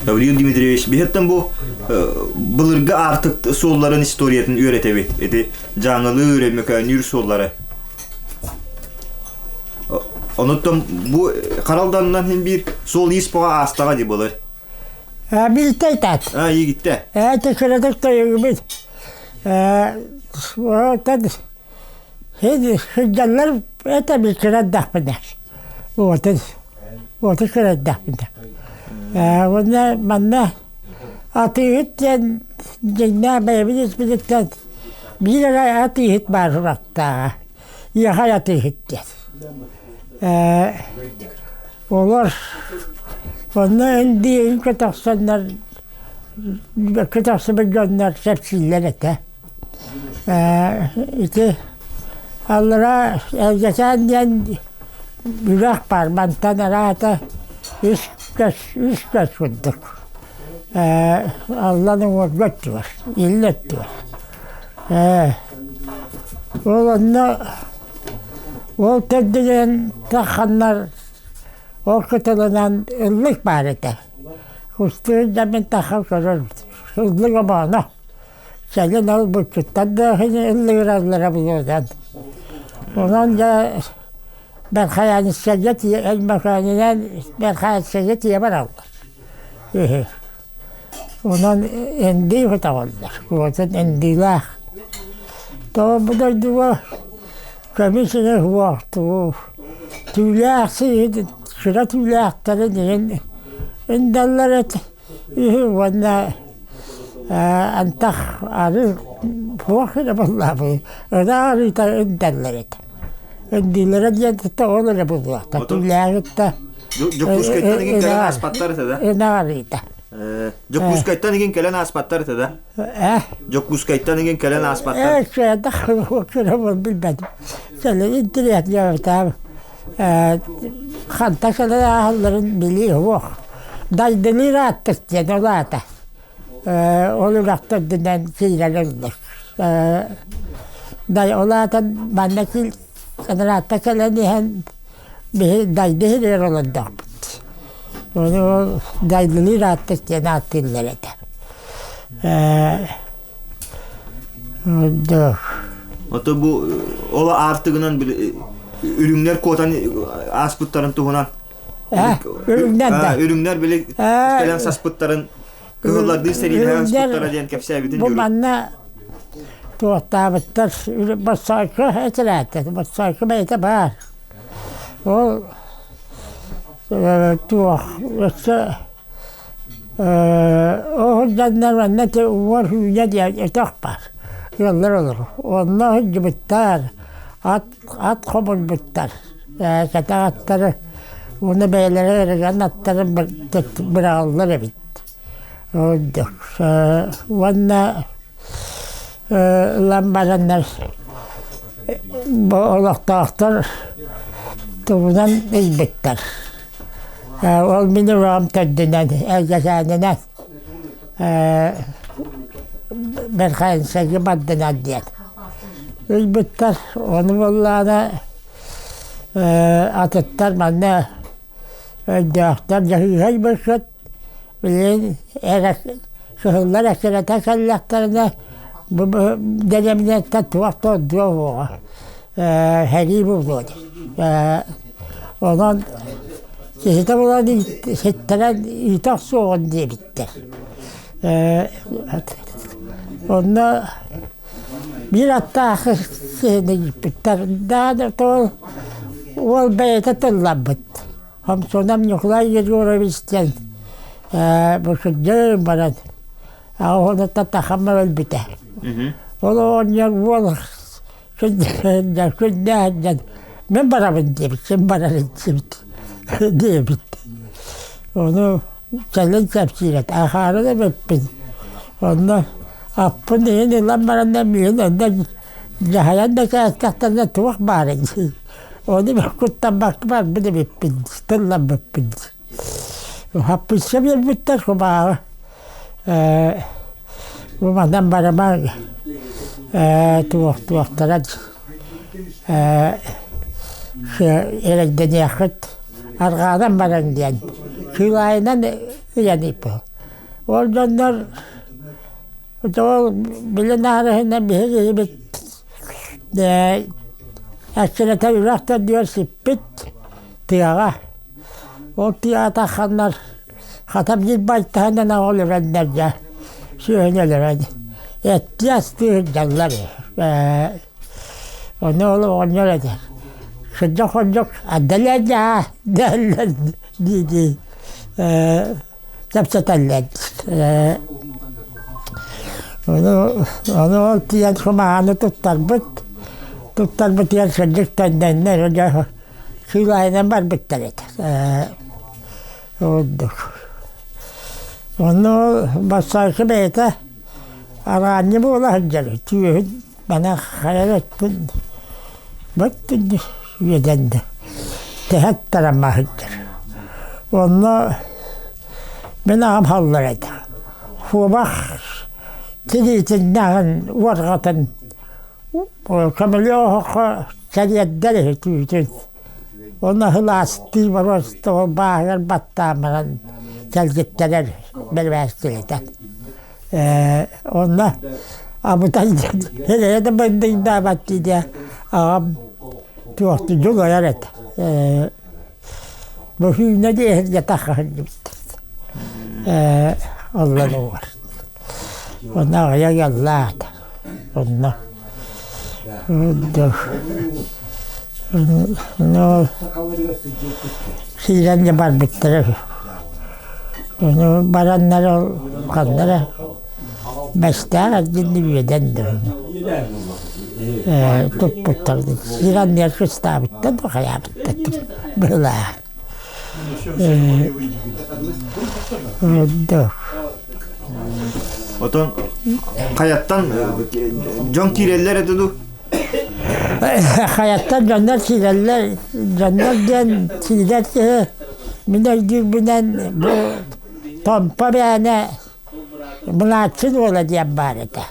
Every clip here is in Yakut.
Гаврил Дмитриевич, биһиттэн бу былыргы аартык суолларын историятын үөрэтэбит. Ити Дьааҥылыыр, Өймөкөөннүүр суоллары. Онуттан бу Харалданынан хин биир суол-иис боҕа аастаҕа дии былыр. Билтэй таат. А, иигиттэ. Ээ, кыратык тойугубут. Оттон сылдьаллар это бил кыраддахпына. Уотун уоту кыраддахпына. Уонна манна атыыһыт диэн дьиҥнээх бэйэбит испититтэн биир эрэ атыыһыт баар сурахтааҕа. Иэхэй атыыһыт диэн. Олор онно эн көтөхсөннөр көтөхсүбүт дьоннор кэпсииллэр этэ. Ити аллара Элгэсээн диэн үрэх баар, мантан араата үс көс үс көс курдук. Аллан уҥуоргу өттүгэр, илин өттүгэр. Ол онно ол төрдүнэн тахханнар ол кытылынан ыллык баар этэ. Кустуун да мин таххан көрөр ыллык омооно. Кэлин ол булчуттар да ыллыгыраллара буолуон. Онон дьэ Бэрхайаанысчарга Өймөкөөнүнэн Бэрхайаанысчарга тиийэ бараллар. Үһү. Онон эндии көтөҕөллөр. Куотун эндиилээх. Тоҕо бу дойдуга көмүс эрэ суох түүлээх сиһин кыра түүлээхтэрин иһин ындаллар этэ үһү уонна антах ары суох эрэ буоллаабый ыраах арыыта ындаллар этэ. Өндүүлэрэ диэн ол эрэ буолуохта түүлээҕиттэ Дьокуускайтан игин кэлэн ааспаттар этэ да? Ынах арыыта. Дьокуускайтан игин кэлэн ааспаттар этэ да? Дьокуускайтан игин кэлэн ааспаттар. Билбэтим. Кэлин интириэһиргээбитим. Ханта кэлэн ааһалларын билии суох. Дайдылыыр ааттык диэн ол аата. Ол үрэхтэрдинэн киирэн ыллык. Ол аата манна ыраатта кэлэн иһэн биһи дайды иһигэр олордохпут. Ону ол дайдылыыр ааттык диэн ааттыыллар этэ. Ото бу ол аартыгынан үрүҥнэр куотан ааспыттарын туһунан үрүҥнэр да үрүҥнэр били кэлэн саспыттарын кыһыллардыы сэриилэһэн аспыттара диэн кэпсээбитин бу манна туохтаабыттар боссоойко этилээттэр боссоойко бэйэтэ баар ол туох өссө ол дьоннор манна уор үүнэ диэн өтөх баар ыаллар олорор онно сылдьыбыттар ат ат хомуйбуттар кэтэх аттары уонна бэйэлэрэ эрэгэн аттарын быраҕаллар эбит уонна ылан бараннар олохтоохтор тугунан ыйбыттар ол мин ураҕым төрдүнэн элгэсээнинэн Бэрхээҥсэги бардынан диэн ыйбыттар ону буоллаҕына атыттар манна өйдөөхтөр дьаһыыһай бырсыт билигин кыһыллар эккирэтэ кэллэхтэринэ бу дэриэбинэттэн туох да ордуо суоҕа сэрии буолуо онон киһитэ булан ситтэрэн ыыта охсуоҕун диэбиттэр онно биир аттаах киһини ыыппыттар даҕаны уол бэйэтэ тылламмыт Хомсонов Ньукулай Егорович диэн бу сылдьан баран оҕонуттан тахаммар өлбүтэ. Ол оҕонньор уол күннээн мин барабын диэбит, син барар диэбит диэбит. Ону кэлин кэпсиир ахаары да эбиппин. Онно аппын иһин ылан баран да миигин онно дьаһайан да кээстэхтэринэ туох баарый Ону куттаммакка барбыт эбиппин, тылламмыппын. Хаппыычча биэрбиттэр кумааҕы. Бу манан барыма туох-туохтара эрэйдэниэххит арҕаанан баран диэн кыылаайынан ыйан ыыппыт. Ол дьоннор ол билин аарыһына биһиги киһибит эккирэтэ үрэх төрдүгэр сиппит тыаҕа. Ол тыаҕа тахханнар хата биир байтаһынан ол үрэннэр дьэ сүөһүнү өлөрөн эттии астыы сылдьаллар. Ону ол оҕонньор этэр: «Кырдьык-хордьук ардалыа дэһэллэр дии-дии кэпсэтэллэр. Ону, ону ол тиийэн кумааҕыны туттарбыт, туттарбытыгар кырдьык төннөннөр, дьэ сыылайынан барбыттар этэ. Ордук. Ону бастакы бэйэтэ араанньы буола сылдьар, түөһүн маны хайа өттүн бөттүн үөдэннэ тэһэт тарамма сылдьар. Онно мин аҕам халлар этэ. Куобах тириитиннээҕин уорҕатын көмөлүө оһоххо кэриэрдэр үһү түүтүн. Онно сылаастыы боруоста ол бааһыгар баттаан баран кэлгиттэрэр бэрбээстилэтэ. Онно абытай диэн да бындыйдаабат дии аҕам туохту дьулайар этэ. Бу сүүнэ диэһиргэ таххаһыллыбыттар. Оллонугар. Онно аҕыйах ыаллаата. Онно Ну, сиирэн барбыттара үһү. Ону бараннар ол ханна эрэ Бэстээх эргинни үөдэн да үһү. Туппуттар сир анныгар кыстаабыттар да хайаабыттар быһылаа. Отон хайаттан дьон киирэллэр этэ дуу? Хайаттан дьоннор киирэллэр. Дьоннор диэн киирэр киһи мин өйдүүрбүнэн бу Томпо бээнэ Младшин уола диэн баар этэ.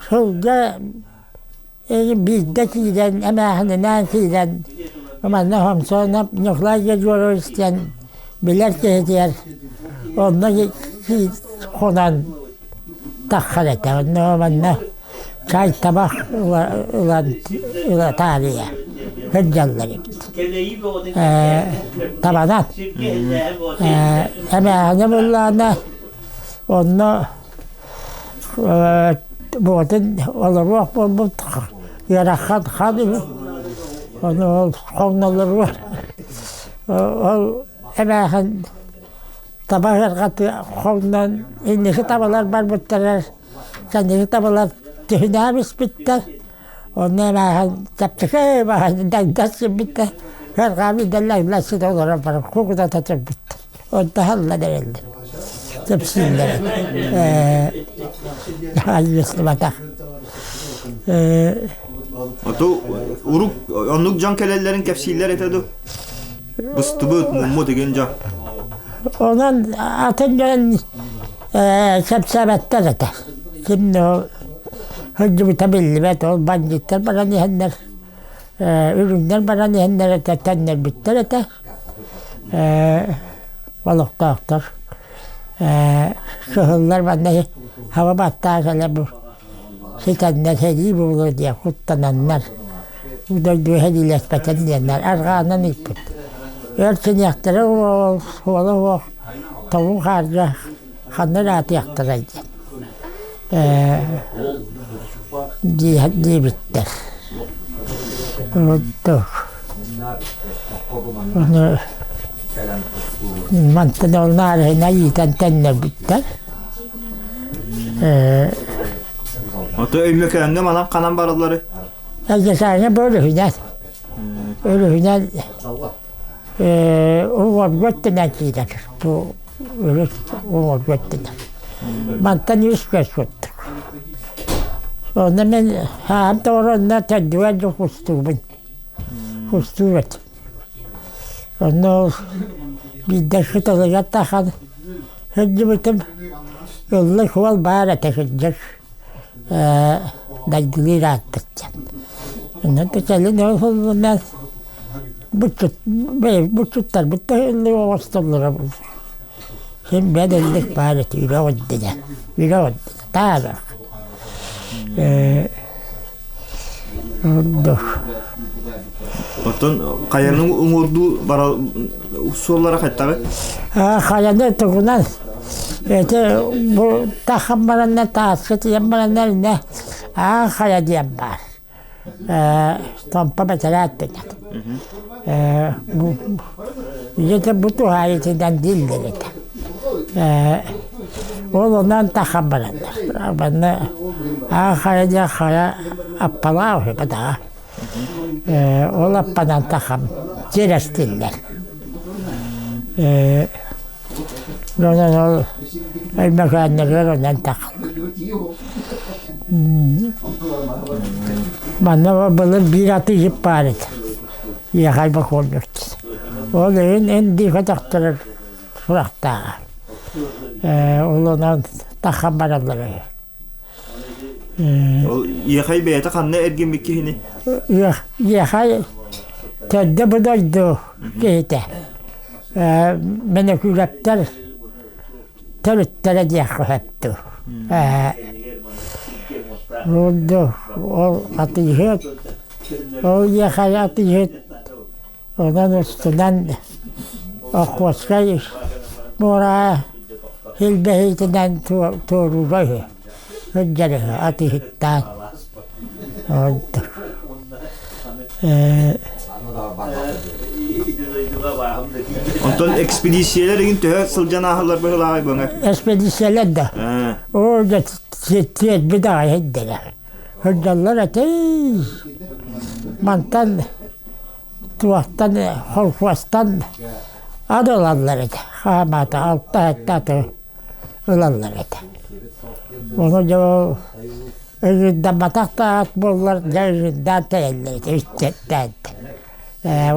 Сылга биирдэ киирэн, эмээхининээн киирэн, манна Хомсоонов Николай Егорович диэн билэр киһитигэр онно хонон таххар этэ. Онно манна чай табах ылан ыла таарыйа сылдьаллар эбит. Табанан. Эмээхинэ буллаҕына онно Буотун олоруох буолбут ыарахан хан үһү. Ону ол хоҥнолоруо. Ол эмээхин таба ыарҕаты хоҥнон инники табалар барбыттара, кэнники табалар түһүнээн испиттэр. Онно эмээхин чэпчэки баҕайы дагдас сирбиттэр. Ыарҕаан идэллэр ситэ олорон баран кукутата турбуттар. Онтоһаллар эрэллэр. Кэпсииллэр айыыстыбатах. Оту урук оннук дьон кэлэллэрин кэпсииллэр этэ ду? Быстыбыт, муммут игин дьон. Онон атын дьон кэпсээбэттэр этэ. Ким сылдьыбыта биллибэт, ол бандьыыттар баран иһэннэр, үрүҥнэр баран иһэннэр этэ, төннөрбүттэр этэ. Олохтоохтор кыһыллар манна хаба баттаан кэлэ бу ситэннэр сэрии буолуо диэн куттананнар дойду сэриилэспэтин диэннэр арҕаанан ыыппыт. Өр синиэхтэрэ ол суола суох тоҥуу хаарга ханна ыраатыахтарай диэн диэбиттэр. Ону мантан ол наарыһына иитэн төннөрбүттэр. Ото Өймөкөөҥҥө манан ханан бараллары? Өймөкөөҥҥө бу өрүһүнэн. Өрүһүнэн уҥуоргу өттүнэн киирэр. Бу өрүс уҥуоргу өттүнэн. Мантан үс көс курдук. Онно мин хаһан да онно төрдүгэр дьон кустуубун. Кустуур этим. Онно биирдэ кытылыгар тахан сылдьыбытым. Ыллык уол баар этэ кырдьык. Дайгылыыр ааттык диэн. Онно кэлин ол сыллынан буччуттарбыт да ыллык оҥостоллоро. Син бэдэллик баар этэ үрэх үрдүнэ, үрэх үрдүнэ таах Оттон хайаны уҥуордуу бара суоллара хайдаҕый? Хайаны тугунан ити бу тахан баранна тааска тиийэн бараннар иннэ аан хайа диэн баар. Томпо бэтэрээт дэнэр. Ийэтэ бу туһаайытынан дииллэр этэ. Ол онон тахан бараннар. Манна аа хайа диэн хайа аппалаах үһү бадаҕа. Ол аппанан тахан тирэстиллэр. Онон ол Өймөкөөннөрүгэр онон тахан. Манна былыр биир атыыһыт баар этэ. Иэхай Бокуонньук диэн. Ол иһин эн дии көтөхтөрөр сурахтааҕа. Ол онон тахан бараллар үһү. Ол Иэхай бэйэтэ ханна эргиммит киһини? Иэхай төрдө бу дойду киһитэ. Мөнөкүүлэптэр төрүттэрэ диэххэ сөп дуу. Ол атыыһыт, ол Иэхай атыыһыт Онон устунан Охотскай муора силбэһиитинэн туоруура үһү, сылдьар үһү атыыһыттаан. Онтон экспедициялар игин төһө сылдьан ааһаллар быһылааҕай бөҥө? Экспедициялар да. Оо, дьэ, тиэрбит аҕай сирдэрэ. Сылдьаллар этий. Мантан туохтан холкуостан ат ылаллар этэ хаамаата алта-сэттэ аты ылаллар этэ ону дьэ ол ыгырдамматах да ат буоллар дьэ ыгырдаан тэйэллэр этэ үстээн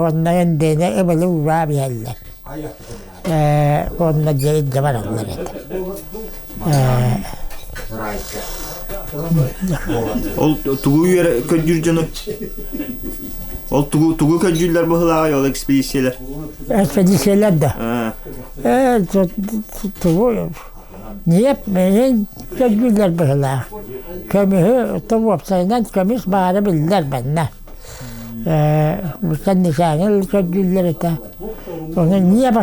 уонна эндиэнэ ыбылы уураа биһэллэр уонна дьэ илдьэ бараллар этэ Ол тугу үөрэ көрдүүр дьону? Ол тугу тугу көрдүүллэр быһылааҕай ол экспедициялар? Экспедициялар да. Э тугу Ньиэп миигин көрдүүллэр быһылаах. Көмүһү то уопсайынан көмүс баара биллэр манна. Кэнникээҥи көрдүүллэр этэ. Ону ньиэп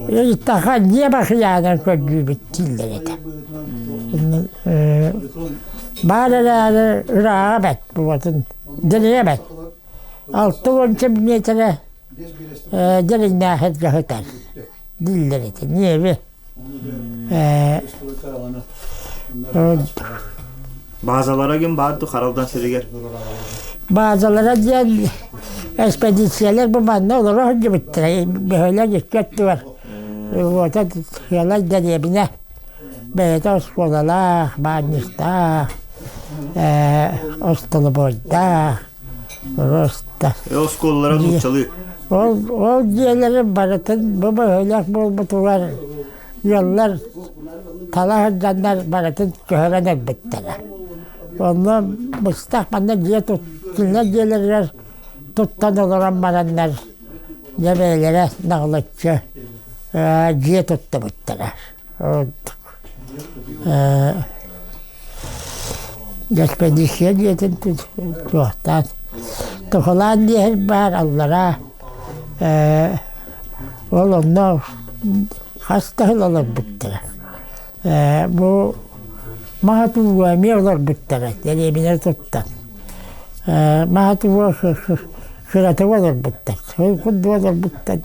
ыйыттахха ньиэп ахыйаанан көрдүүбүт дииллэр этэ. Баар эрээри ырааҕа бэрт буолатын, дириҥэ бэрт. 60 миэтэрэ дириҥнээх сиргэ сытар дииллэр этэ. Ньиэби Баазалара ким баар ду Харалдан сиригэр? Баазалара диэн экспедициялар бу манна олоро сылдьыбыттара. Бөһүөлэк икки өттүгэр уота сыалай дэриэбинэ бэйэтэ оскуолалаах, баанньыктаах, остолобуойдаах, просто. Оскуолалара нууччалыы. Ол, ол дьиэлэри барытын бу бөһүөлэк буолбутугар ыаллар тала сылдьаннар барытын көһөрөн өлбүттэрэ. Онно быстах манна дьиэ тут, кинилэр дьиэлэригэр туттан олорон бараннар дьэ бэйэлэрэ наҕылыччы дьиэ туттубуттара. Экспедиция дьиэтин туохтаан Тохолаан диэһир баар аллараа ол онно хас да сыл олорбуттара. Бу Маһатууга эмиэ олорбуттара дэриэбинэ туттан. Маһатууга кыратык олорбуттар, ол курдук олорбуттар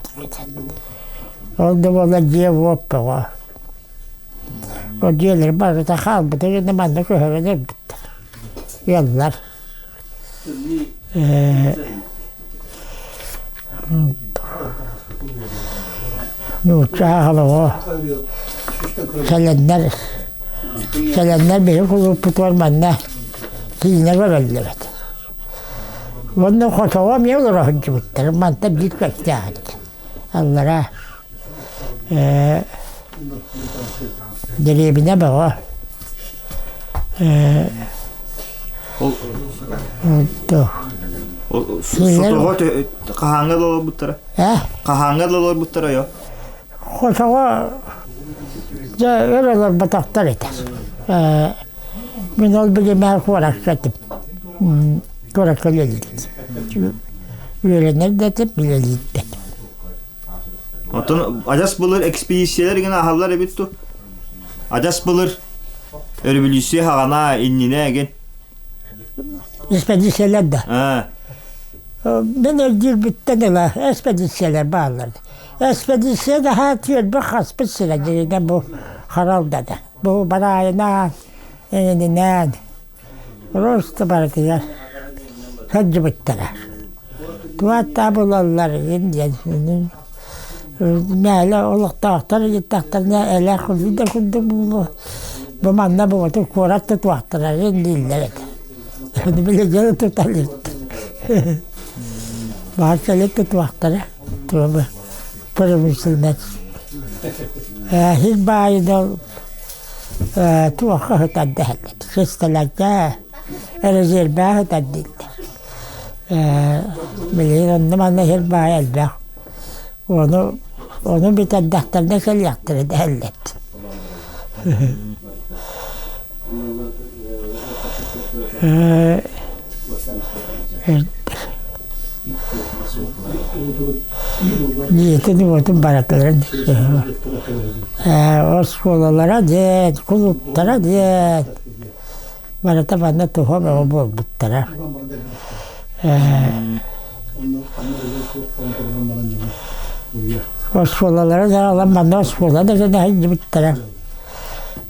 Ол да буоллар дьиэ-уот бөҕө. Ол дьиэлэр барыта хаалбыта гына манна көһөрөн өлбүттэр. Ыаллар. Нуучча аҕалаҕа кэлэннэр кэлэннэр биһи кулууппутугар манна киинэ көрөллөр этэ. Уонна хотоҕо эмиэ олоро сылдьыбыттар. Мантан биир көстөөх этэ. Аллара дэриэбинэ бөҕө Сотоҕо хаһааҥҥа да олорбуттара? Хаһааҥҥа да олорбуттара йо? Хотоҕо Дьэ өр олорботохтор этэ. Мин ол билимээр куоракка этим. Куоракка үлэлиир. Үөрэнэр да этим, үлэлиир да этим. Оттон адьас былыр экспедициялар гына аһаллар эбит ту. Адьас былыр өрөбүлүүссүйэ хаҕана иннинэ эгин. Экспедициялар да. Мин өйдүүрбүттэн ыла экспедициялар бааллар. Экспедиция наһаа түөлбэ хаспыт сирэ дьиҥинэ бу Харалдада. Бу Бараайынаан, эҥининээн просто барытыгар сылдьыбыттара. Туаттаа булаллар игин диэн мээлэ олохтоохтор ыйыттахтарына элэх да курдук буолуо бу манна буоту куорат тутуохтара игин дииллэр этэ. Билигин туталыт. Баар кэлин тутуохтара. Туоба промышленность. Сир баайын туохха сытар дэһэллэр. Сысталарга резервэҕэ сытар дииллэр. Билигин онно-манна сир баайа элбэх. Ону ону бүтэрдэхтэринэ кэлиэхтэрэ дэһэллэр. Дьиэтин-уотун барытыларын оскуолалара диэн, кулууптара диэн барыта манна туһа бөҕө буолбуттара. Оскуолалара дьаһалан манна оскуола да гына сылдьыбыттара.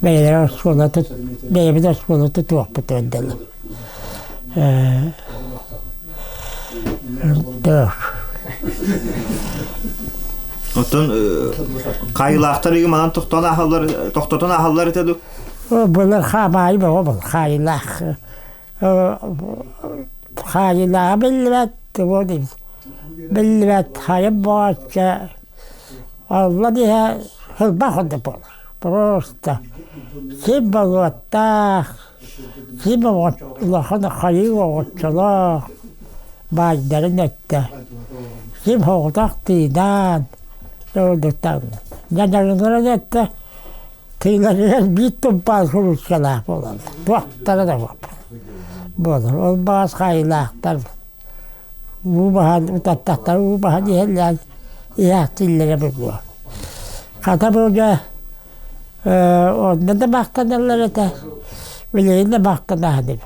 Бэйэлэрэ оскуола тут бэйэбит оскуола тутуохпут дылы. Оттон хаайыылаахтар ыйы манан тохтоон ааһаллар тохтотон ааһаллар этэ дуу? Былыр хаамаайы бөҕө был хаайыылаах хаайыылааҕа биллибэт тугу биллибэт хайа бооччо алла диһэ сылбах курдук буолар просто сир болуоттаах сир улахан хайыы оҕоччолоох баайдарын өттө сир соҕотох тыынаан дьадаҥыларын өттө Тыыларыгар биир тумпаан суруучкалаах буолаллар. Туохтара да суох буолар. Ол баҕас хаайыылаахтар уу баһан утаттахтар уу баһан иһэллээн иһээхтииллэрэ буолуо. Хата бу дьэ онно да махтаналлар этэ. Билигин да махтанаһын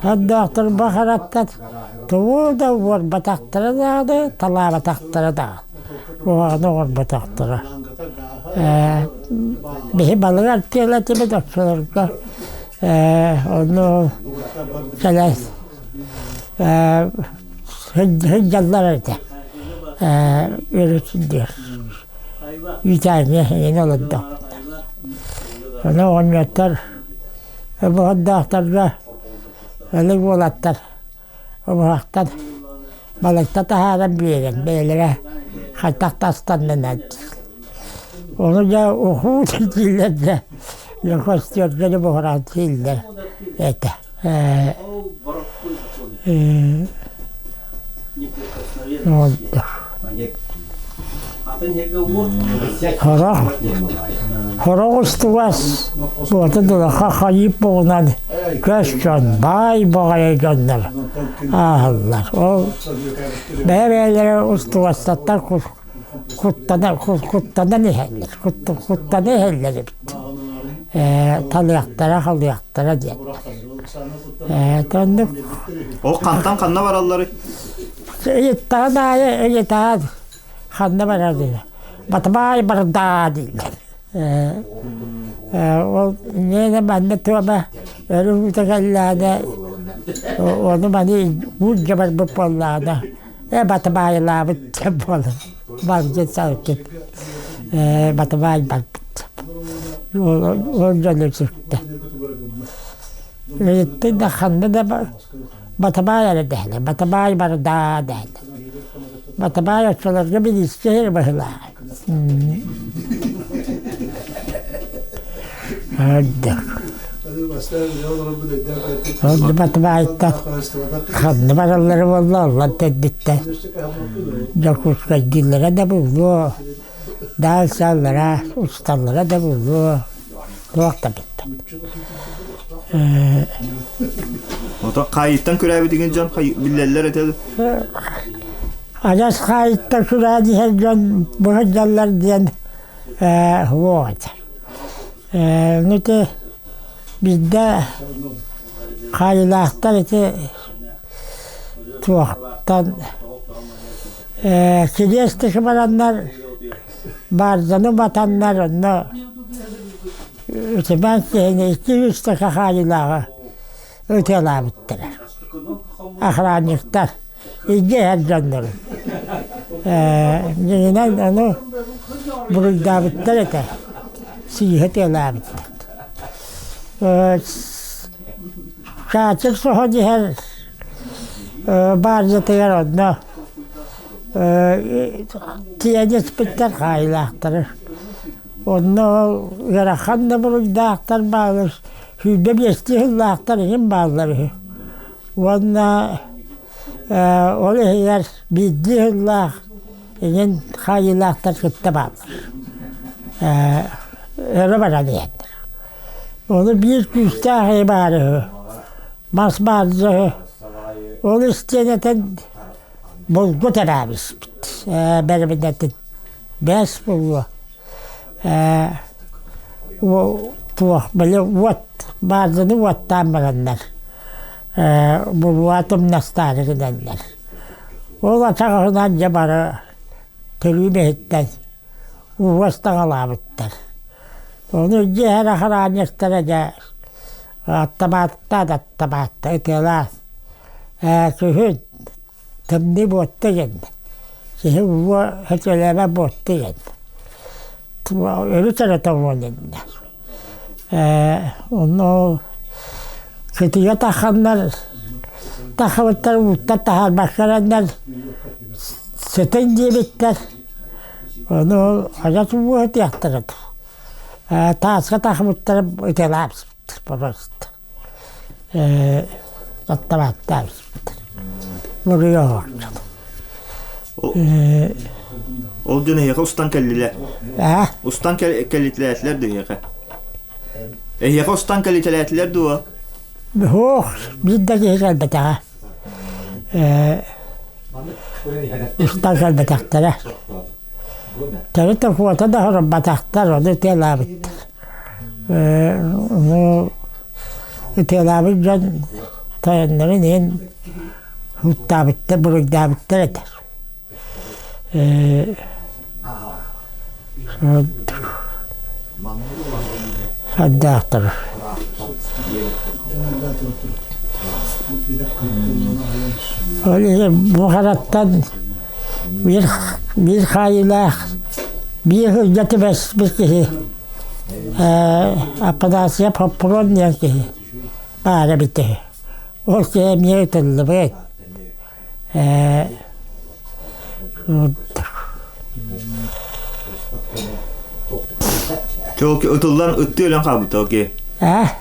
Ордоохтор бахараттар тугу да уорбатахтара даҕаны, талаабатахтара даҕаны, куһаҕаны оҥорботохторо. Биһи балык артыала этибит оччолорго ону кэлэ сылдьаллар этэ өрүс үүтээҥҥэ эҥин олордохпут. Ону оҕонньоттор Обоһордоохторго өлүк уолаттар умуһахтан балыкта таһааран биэрэн бэйэлэрэ хайдах тастаннынан Ону дьэ ухуу дииллэр да костюрганы буһаран сииллэр этэ. Сорох сорох устугас уотун улахан хайыып бугунан көс дьон баай баҕайы дьоннор ааһаллар. Ол бэйэ-бэйэлэрэ устугастаттан куттанан куттанан иһэллэр куттана иһэллэр эбит. Талыахтара халыахтара диэн. Оннук. Ол хантан ханна баралларый? Ыйыттаҕын аайы ыйытаан ханна барар дииллэр. Батыбаай бардаа дииллэр. Ол инньэ манна туома өрүһүтэ кэллэҕинэ ону маны уулдьа барбыт буоллаҕына ээ батыбаайылаабыт диэн буолар. Баргын салгын батыбаай барбыт. Ол дьону сүктэ. Ыйыттыҥ да ханна да Батабаай эрэ дэһэлэр, Батабаай бардаа дэһэлэр. Батабаай оччолорго билиискэ быһылааҕа. Өрдөх. Ол Батабаайтан ханна бараллара буолла, оллон төрдүттэн Дьокуускайдыыллара да буолуо. Даалсаллара, усталлара да буолуо, туох да битта. Ото хаайыттан күрээбитигин дьон биллэллэр этэ. Адьас хаайыттан күрээн иһэр дьон быһыдьаллар диэн вот. Ну ити биирдэ хаайыылаахтар ити туохтан Кириэс бараннар баарданы батаннар онно үтүмэн киһини 200 така хаайыылааҕы ытыалаабыттара. Охранниктар илдьэ иһэр дьоннорун. Дьиҥинэн ону буруйдаабыттар этэ. Сыыһа ытыалаабыттар. Чаачык соһон иһэр баардьатыгар онно тиийэн испиттэр хаайыылаахтары. Онно ол ыарахан да буруйдаахтар бааллар, 25 сыллаахтар иһин бааллар үһү. Уонна ол иһигэр биирдии сыллаах иҥин хаайыылаахтар кытта бааллар. Өрө баран иһэллэр. Ону биир күүстээх иһи баар үһү. Мас баардьа үһү. Ол истиэнэтин булгу тэрээбиспит бэрэбинэтин бэс буолуо туох били уот баардьаны уоттаан бараннар булуа тумнастаары гыналлар. Ол атаҕаһынан дьэ бары төрүү бэһиттэн уос таҥалаабыттар. Ону дьиэ охранниктара дьэ аттабааттаат аттабаатта ытыалаан ээ күһүн тымныы буотта диэн киһи уо сөтүөлээбэт буотта диэн өрүт эрэ тоҥуон иннэ ээ онно кытыйа тахханнар таххыбыттар ууттан таһаарбакка эрэннэр сытын диэбиттэр Ону адьас ууга ытыахтара ээ тааска тахмыттара ытыалаабыт просто ээ аттабааттаабыт буруйа оһордон Ол дьон эһиэхэ устан кэллилэр. Аа? Устан кэлитэлээтилэр дуо эһиэхэ? Эһиэхэ устан кэлитэлээтилэр дуо? Суох, биир да киһи кэлбэтэҕэ. Ээ устан кэлбэтэхтэрэ. Төрүт охуота да хороммотахтар, ону ытыалаабыттар. Ээ ону ытыалаабыт дьон тойоннорун иһин һууттаабыттар, буруйдаабыттар этэ. Ээ Сардаахтар. Ол иһин Бухараттан биир, биир хаайыылаах биир сылга түбэспит киһи Аппадаасыйа Хоппуруон диэн киһи баара эбитэ үһү. Ол киһи эмиэ ытыллыбыт. Ол ытыллан ыттыы өлөн хаалбыта ол киһи.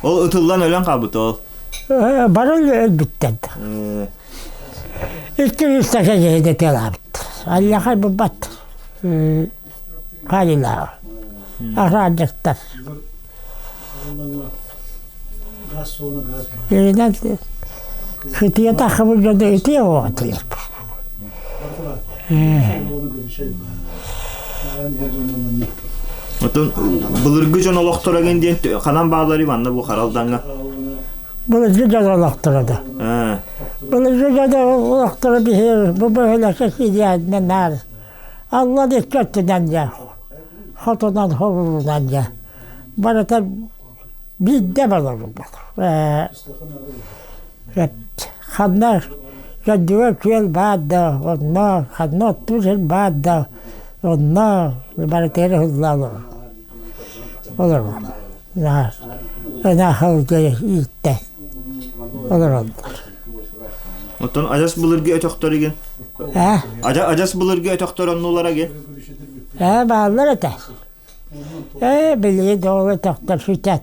Ол ытыллан өлөн хаалбыта ол. Бары өлбүттэр. Икки үс саха киһи тыалаабыт. Аллахай бубат. Хаайылааҕа. Ахраадьыктар. Иринэн сытыйа таххыбыт дьону итиэ оҕотулар. Отон былыргы дьон олохторо диэн ханан баалларый манна бу Харалдаҥҥа? Былыргы дьон олохторо да. Былыргы дьон олохторо биһи бу бөһүөлэккэ киириэһинэн наар Аллан икки өттүнэн дьэ, хотунан хобулунан дьэ, барыта биирдэ олорбут. Ханна көрдүгэр күөл баар да, онно ханна оттуур сир баар да, онно барытыгар ыһылла олорор. Олорор. Ынах ылгы ииттэ олороллор. Оттон адьас былыргы өтөхтөр игин? Ээ? Адьас былыргы өтөхтөр оннулара игин? Ээ, бааллар этэ. Ээ, билигин ол өтөхтөр сүтэн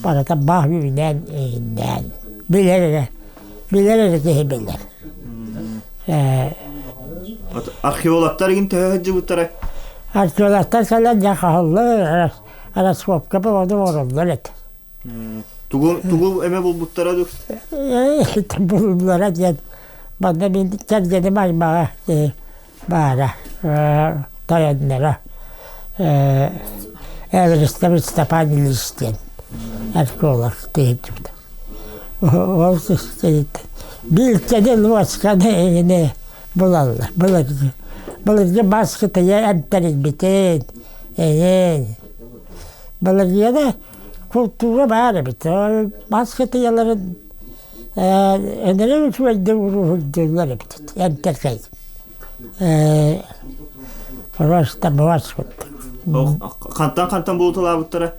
барыта баах үүнэн, иһиннээн. Билэр эрэ, билэр эрэ киһи билэр. Ээ. Археологтар игин төһө сылдьыбыттара? Арчылаттан кэлэн дьэ хаһыллар, раскопка ону оҥороллор этэ. Тугу тугу эмэ булбуттара дуу? Буллара диэн манна мин кэргэним аймаҕа баара тойонноро Эверестов Степан Ильич диэн археолог тиһиччибит. Ол бииртэни луосканы эҥини булаллар. Былыргы былыргы бас кытайа эмтэрийбитин эҥин былыргыны култуура баар эбит. Бас кытайаларын энэрэ үчүгэйдик уруһуйдууллар эбит эмтэркэй. Просто бас курдук. Хантан хантан булуталаабыттара?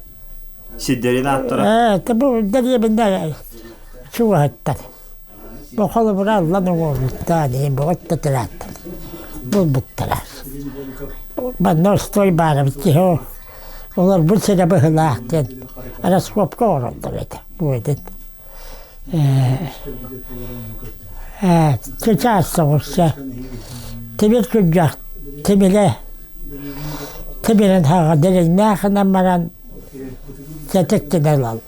Сирдэрин ааттара? Бу дэриэбинэ чугаһыттар. Бу холобура аллан оҥорбуттаа диэн бөҕөттө тырааттар булбуттара. Манна остой баар эбит киһи олорбут сирэ быһыылаах диэн раскопка оҥороллор этэ буойдун. Чычаас соҕус тимир күрдьэх тимирэ тимирин хаҕа дириҥнээх гынан баран кэтит гына ылаллар.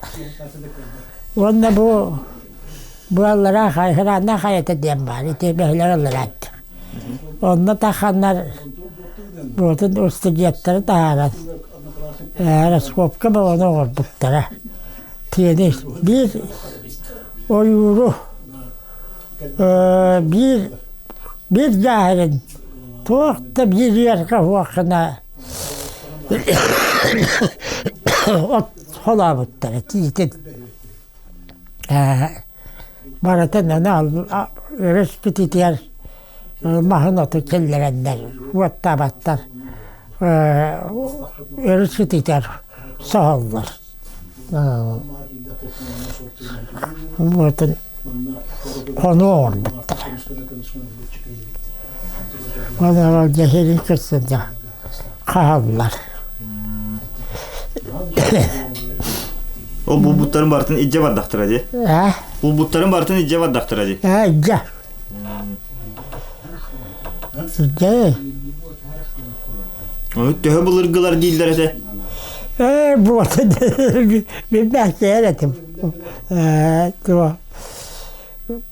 Уонна бу бу аллараа Хайхырааннаах хайата диэн баар, ити бөһүөлэк аллараат. Онно таханнар буотун устудьуоттары таһааран раскопка бөҕөнү оҥорбуттара. Тиэни биир ойууру биир биир дьааһырын туох да биир ыарха суох гына от холообуттара тиитин барытын аны өрөспүтүтүгэр маһын оту киллэрэннэр уоттаабаттар өрүспүтүгэр соһоллор уотун хонуу оҥорбуттар Ол дьэһири кырсыда хаһаллар. Ол булбуттарын барытын илдьэ бардахтара дии. Ээ? Булбуттарын барытын илдьэ бардахтара дии. Ээ, илдьэ. Илдьэ. Ону төһө былыргылар дииллэр этэ? Ээ, буота билбэхтээр этим. Ээ, туо.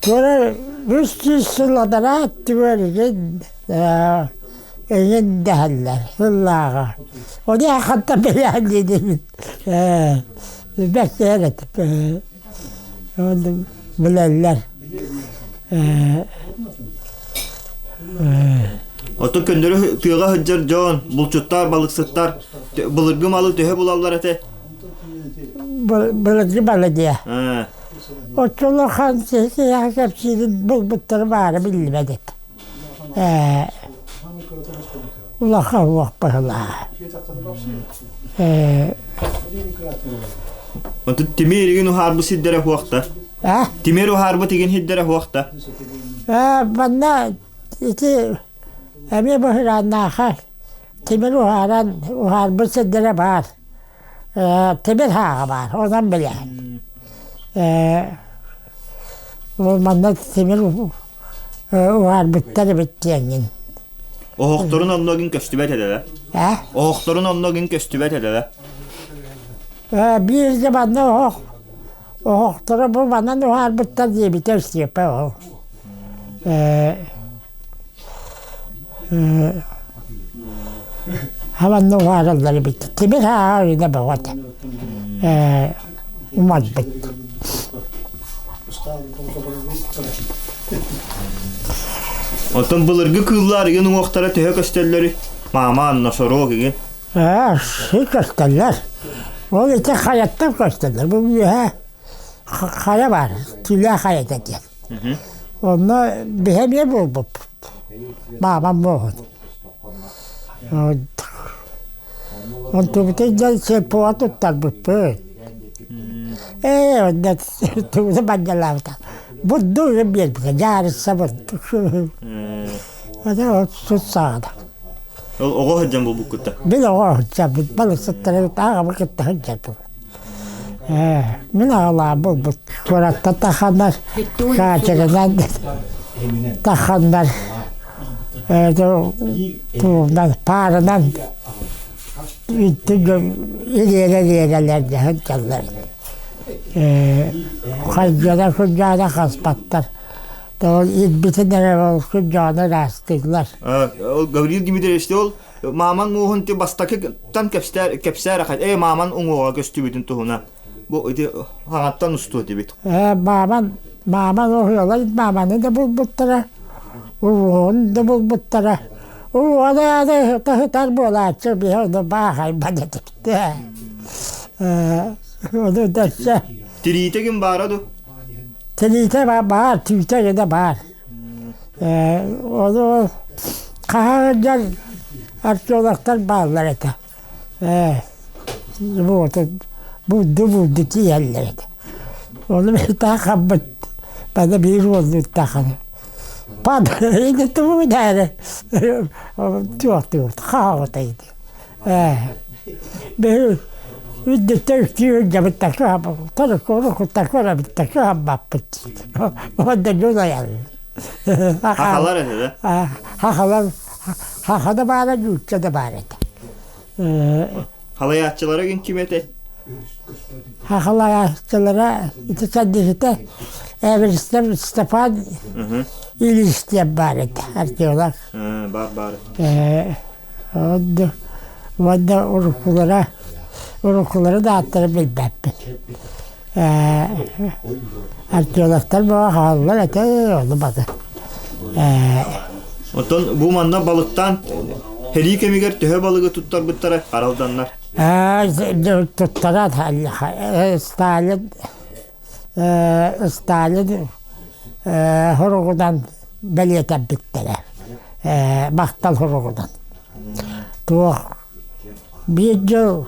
Туора үс сүүс сыл анараа өттүгэр игин эҥин дэһэллэр сыллааҕы. Ону хантан билээн диибин бэрт этим. Оны билэллэр. Оттон көннөрү тыаҕа сылдьар дьон, булчуттар, балыксыттар былыргы малы төһө булаллар этэ? Былыргы малы диэ. Оччолор хан киһи кэпсиирин булбуттара баара биллибэт этэ. Ээ улахан уох быһылаа. Ээ Онтон тимир игин уһаарбыт сирдэрэ хуохта. А? Тимир уһаарбыт игин сирдэрэ хуохта. Ээ манна ити эмиэ быһырааннааха тимир уһааран уһаарбыт сирдэрэ баар. Тимир хааҕа баар, онон билэҕин. Ол манна тимир уһаарбыттар эбит диэҥҥин. Оһохторун онно гин көстүбэт этэ да? Э? Оһохторун онно гин көстүбэт этэ да? Бииргэ манна оһох оһохторо бу манан уһаарбыттар диэбитэ Степа ол. Хабанна уһаараллар эбит. Тимир хааҕа үйнэ бөҕө этэ. Умайбыт. Оттон былыргы кыыллар игин уҥуохтара төһө көстөллөрүй? Маама, носорог игин. Ээ, көстөллөр. Ол ити хайаттан көстөллөр. Бу үөһэ хайа баар, Түлээ хайата диэн. Онно биһи эмиэ буолбуппут. Маамам буолбут. Онтубутун дьон сельпоҕа туттарбыппыт. Ээ, онно тугу бандьалаабыта. Бурдук биэрбитэ, дьаарысса бурдук. Ото саҕана. Ол оҕо сылдьан булбуккутта? Мин оҕо сылдьаммыт, балыксыттары ааҕабын кытта сылдьарбыт. Мин аҕалаам булбут. Куораттан таханнар, катерынан таханнар, тугунан, паарынан. Ириэрэ-ириэрэлэр сылдьаллар. Хайдьана сылдьаана хаспаттар. Ол ирбитин эрэ ол сылдьаана ыраастыыллар. Ол Гаврил Дмитриевич ол мааман мууһун ти бастакыттан кэпсээр кэпсээр ээ мааман уҥуоҕа көстүбүтүн туһунан бу ити хаҥаттан устуо этибит. Мааман мааман оһуолай мааманы да булбуттара, уҥуоҕун да булбуттара. Уҥуоҕа таһытар буолааччы биһи ону баахайбат этибит. Ону дөссө Тириитэ ким баара ду? Тириитэ баар, түүтэ гына баар. Ону хаһан археологтар бааллар этэ. Вот булду-булду тиийэллэр этэ. Ону таахаммыт бана биир уоллуут тааханы. Пад или тугу дээри туохтуут хаһаҕыта ити. Биһи үрдүттэн үктүү сылдьабыт торукку көрөбүт кыһаммаппыт. Уонна дьон айар. Хахалар этэ да? Хахалар хаха да баара, нуучча да баар этэ. Халайааччылара ким ким этэй? Хахалааччылара ити кэнникитэ Эверстов Степан Ильич диэн баар этэ, археолог. Баар баар. Уонна уруккулара уруккулара да ааттарын билбэппин. Археологтар бөҕө хааллар этэ ону баты. Оттон бу манна балыктаан сэрии кэмигэр төһө балыгы туттарбыттара аралданнар? Туттарат Сталин Сталин хоругунан бэлиэтэммиттэрэ махтал хоругунан. Туох биир дьыл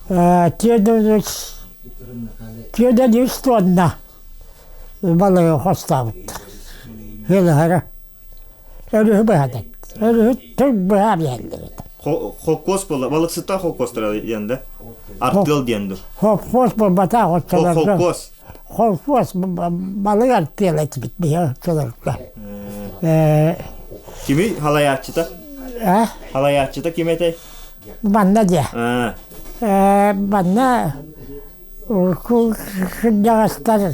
43 тонна балыгы хостообуттар. Хылыһара өрүһү быһа өрүһү тыл быһа биһэллэр этэ. Холкуос буолла, балыксыттар холкуостара диэн да? Артыал диэн ду? Холкуос буолбатах оччолорго. Холкуос. Холкуос балык артыал этибит биһи оччолорго. Кими халайааччыта? Халайааччыта ким этэй? Манна диэ. Манна урукку кырдьаҕастар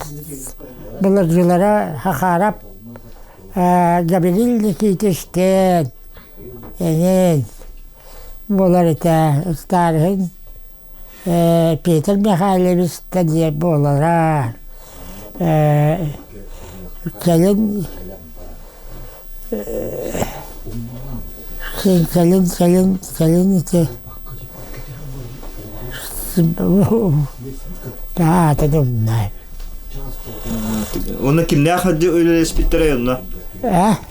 былыргылара Хахаарап Гаврил Никитичтэн эҥин буолар этэ. Старыһын Петр Михайлович диэн буолара. Кэлин кэлин кэлин кэлин ити аата думнай. Онно кимнээх үлэлэспиттэрэй онно?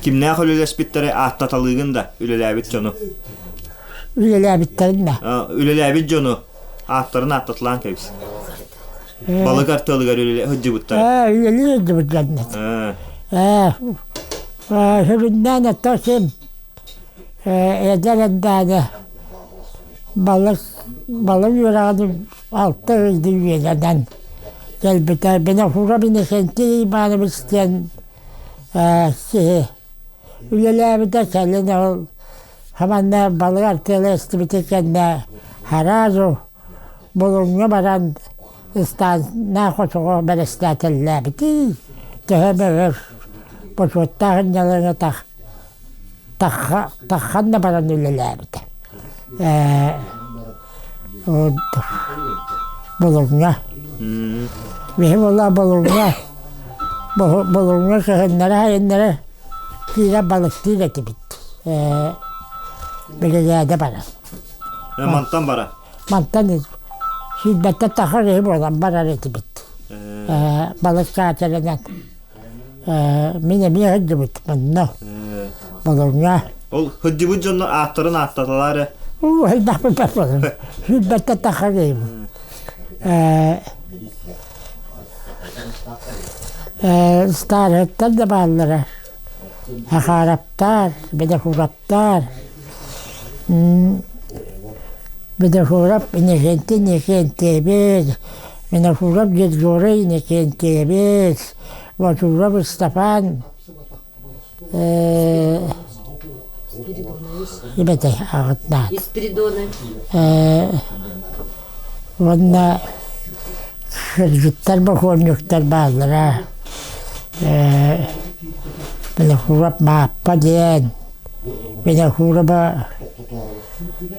Кимнээх үлэлэспиттэрэй ааттаталыыгын да үлэлээбит дьону? Үлэлээбиттэрин да? Үлэлээбит дьону ааттарын ааттаталаан кэбис. Балык артыалыгар сылдьыбыттар. Үлэлии сылдьыбыт дьоннор. Сүрүннээн ото син эдэр эрдээҕи балык балык үөрэҕин алта ыйды үөрэнэн кэлбитэ. Винокуров Иннокентий Иванович диэн киһи үлэлээбитэ. Кэлин ол хаманна балык артыала эстибитэ кэннэ сразу Булуҥҥа баран ыстааннаах хочоҕо бэрэстээтэллээбитий, төһө эмэ өр бочуоттаах инньэлэҥэ таххан да баран үлэлээбитэ. Булуҥҥа. Биһи буолла Булуҥҥа Булуҥҥа кыһыннары-сайыннары киирэн балыктыыр этибит. Биригээдэ баран. Мантан бара. Мантан сүүрбэттэн тахар киһи буолан барар этибит. Балык катерынан. Мин эмиэ сылдьыбыт манна. Болоҥҥа. Ол сылдьыбыт дьоннор ааттарын ааттаталар ээ. Уу, элбэхпит барбатым. Сүүрбэттэн тахар киһи. Старыттар да бааллара. Хахараптар, Бедохураптар. Винокуров Иннокентий Иннокентьевич, Винокуров Григорий Иннокентьевич, Ватуров Степан. Ибэтэ аҕытнаат. Уонна кыргыттар бокуонньуктар бааллара. Винокуров Мааппа диэн, Винокурова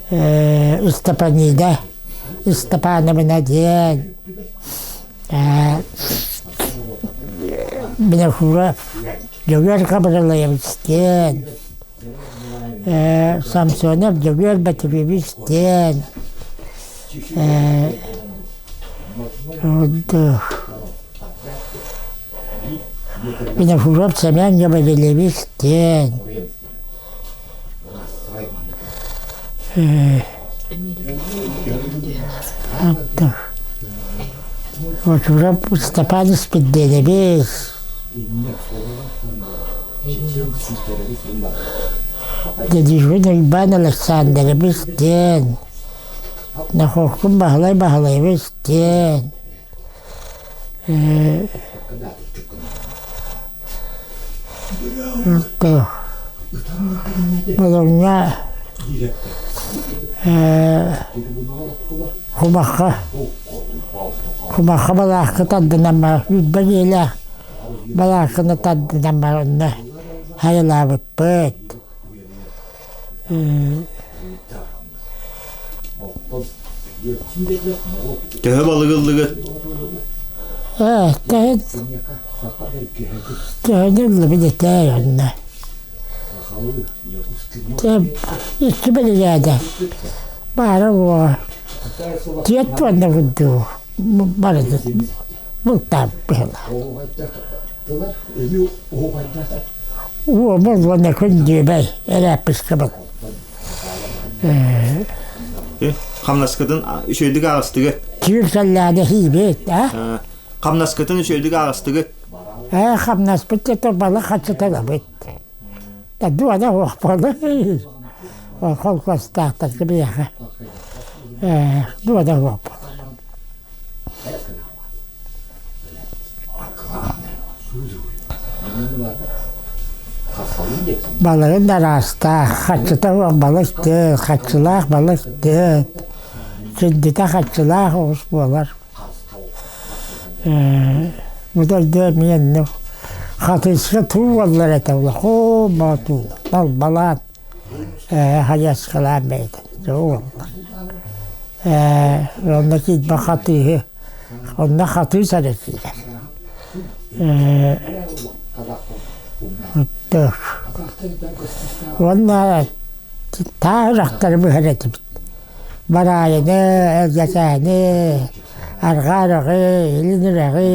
Ыстапанида Ыстапановна диэн, Винокуров Дьөгүөр Хабырылаевич диэн, Самсонов Дьөгүөр Бэтибиэбис диэн, Винокуров Семен Гаврильевич диэн, Винокуров Степан Спирдиэбис, Дедюжин Уйбаан Александрович диэн, Нохуоккун Баһылай Баһылайбыс диэн, Болоҥҥа кумахха кумахха балаакка тардынан баран үрбэ дьиэлээх балаакканы тардынан баран онно хайалаабыппыт. Төһө балыгы ыллыгыт? Ээ, төһө төһөнү ыллыбыт этээ онно. Икки биригээдэ баара буола түөрт уонна курдук барытын бултаабыт быһыылаах. Уомул уонна күндүөбэй эрээппискэ был. Хамнаскытын үчүгэйдик ааҕыстыгыт? Түүр кэллээдэ хиибит, а? Хамнаскытын үчүгэйдик ааҕыстыгыт? Ээ, хамнаспыт да балык хаччыталабыт. Дуона суох буолар. Холкуостаахтарга биһиэхэ дуона суох буолар. Балыгын да араастаах, харчыта суох балык тыат, харчылаах балык тыат, күндүтэ харчылаах оҕус буолар. Бу дойду эмиэ оннук хатыыска туу буоллар этэ улахан боотуу балбалаан хайаскалаан бэйэтин уоллар. Онно киирбэ хатыыһы онно хатыыс эрэ киирэр. Уонна тааһырахтары быһар этибит. Бараайыны, Элгэсээни, Арҕаа үрэҕи, Илин үрэҕи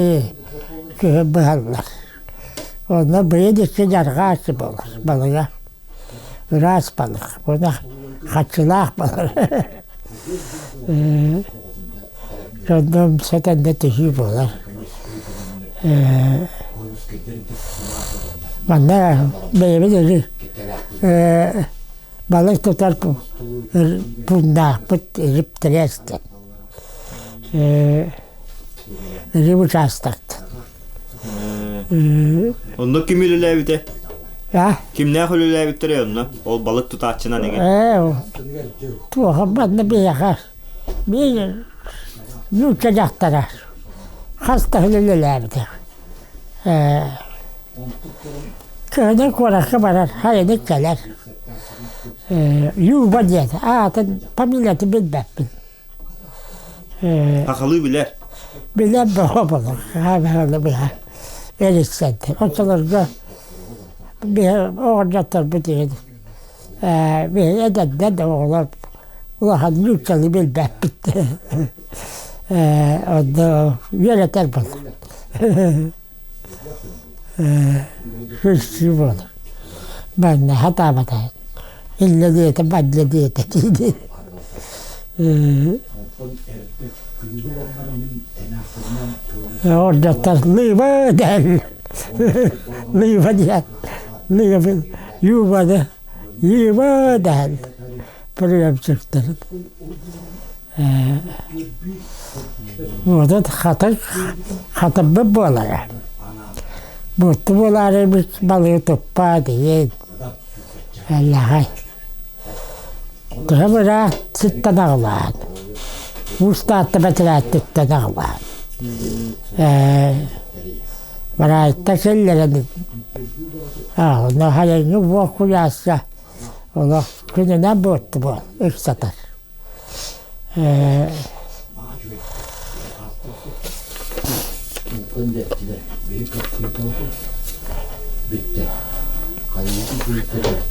күһүн быһаллар. Онно быйыл икки дьарҕааччы буолар балыга. Ыраас балык, уонна хаччылаах балык. Онно сэтэннэ түһүү буолар. Манна бэйэбит өрүү балык тутар пууннаахпыт Риптэрээстэн Рим учаастактан. Онно ким үлэлээбитэ? Кимнээх үлэлээбиттэрэ онно? Ол балык тутааччынан эҥин. Туоха манна биһиэхэ биир нуучча дьахтара хас да сыл үлэлээбитэ. Кыһынын куоракка барар, сайынын кэлэр. Люба диэн аатын, фамилиятын билбэппин. Сахалыы билэр. Билэр бөҕө буолар. Быһа эриксэнтэр. Оччолорго оҕонньотторбут иһин биһиги эдэрдэр да оҕолор улахан нууччалыы билбэппит. Онно үөрэтэр буолар. Күлсүү буолар. Манна сатаабата. Иллэ диэтэ, балла диэтэ дии. Ордоттор лыыба дэһэллэр. Лыыба диэн. Лыыба, юбаны, лыыба дэһэллэр. Приемщиктарын. Уотут хатыҥ хатырбыт буолара. Бутту буолаары балыгы туппа диэн. Эллэҕэй. Төһө быраат сыттан аҕылаан, Уус Таатта бэтэрээттиттэн аҕылаан. Бараайта кэллэрэн онно хайаҥҥы буор куйааска олох күнүнэн буотты буол ыксатар.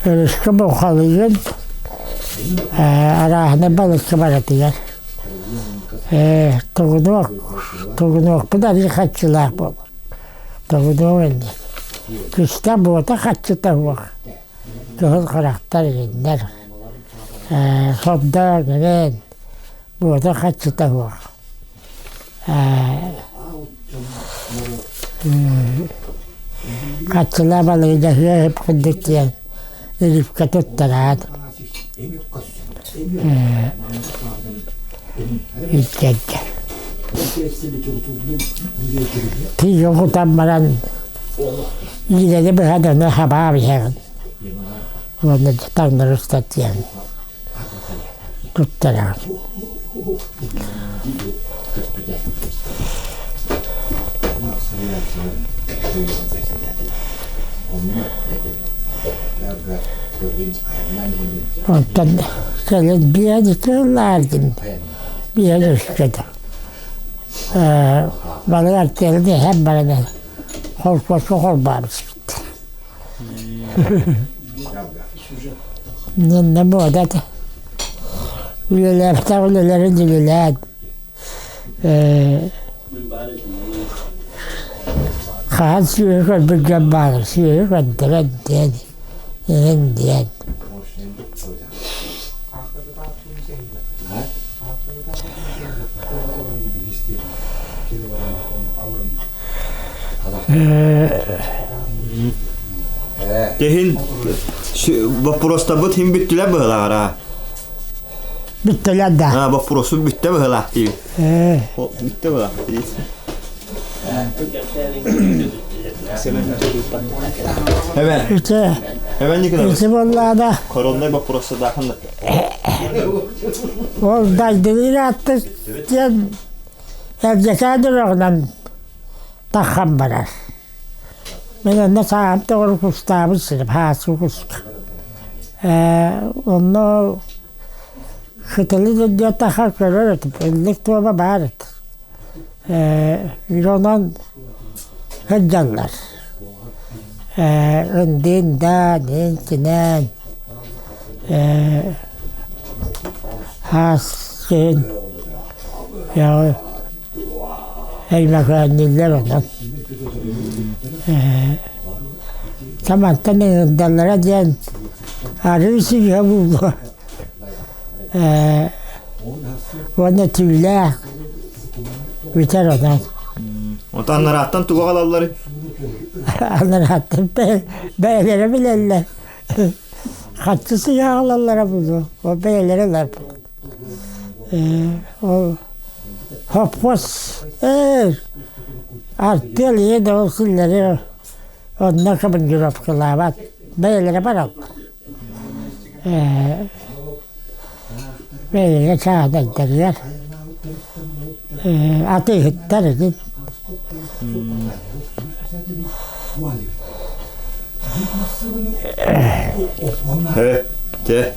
Өрүскэ булхалыйын арааһына балыкка барытыгар тугунуок тугунуокпут арыы хаччылаах буолар тугунуок иннин күстэ буота хаччыта суох кыһыл харахтар иҥиннэр сордоон эбээн буота хаччыта суох Хаччылаа балыгы дьаһыа курдук диэн илипкэ туттараат илдьэргэ. Тиигэ кутан баран иилэри быһан ону хабаа биһэҕин уонна таҥнары устар диэн туттараҕын. Оттон кэлин биэни тыллаардым, биэни үскэтэ. Балык артыалын иһэн баран холкуоска холбообуспут. Иннэ буода этэ. Үлэлээбэтэх үлэлэрин үлэлээн хаһан сүөһү көрбүт дьон баар сүөһү көрдөрөн диэн иһин диэн Кэһин боппуруостарбыт иһин бүттүлэр быһылаҕара. Бүттүлэр да. А, боппуруосум бүттэ быһылаах диибин. Бүттэ быһылаах диибин. Эбэн. Эбэн Николаевич. Ити буоллаада. Коронный боппуруоста дахан да. Ол дайдылыыр ааттык диэн эрдэтээ дөрөҕүнэн таххан барар. Мин онно сааһым тоҕору кустаабыт сирим, хааскы куска. Онно кытылы дойдуга тахар көрөр этим, иллик туома баар этэ. Онон сылдьаллар. Ындыын да, ниин-кинээн, хаас сиһин Өймөкөөннүүллэр онон. Самантан ыҥырдаллара диэн арыы сыыһа буолуо. Уонна түүлээх бүтэр онон. Онтон анарааттан тугу аҕалалларый? Анарааттан бэйэлэрэ билэллэр. Хаччы сыыһа аҕалаллара буолуо. Ол бэйэлэрэ ылар Ол хоппуос артыал ийэ да ол силлэри онно командировкалаабат бэйэлэрэ бараллар бэйэлэрэ чааһынайдарыгар атыыһыттар ити Э, те.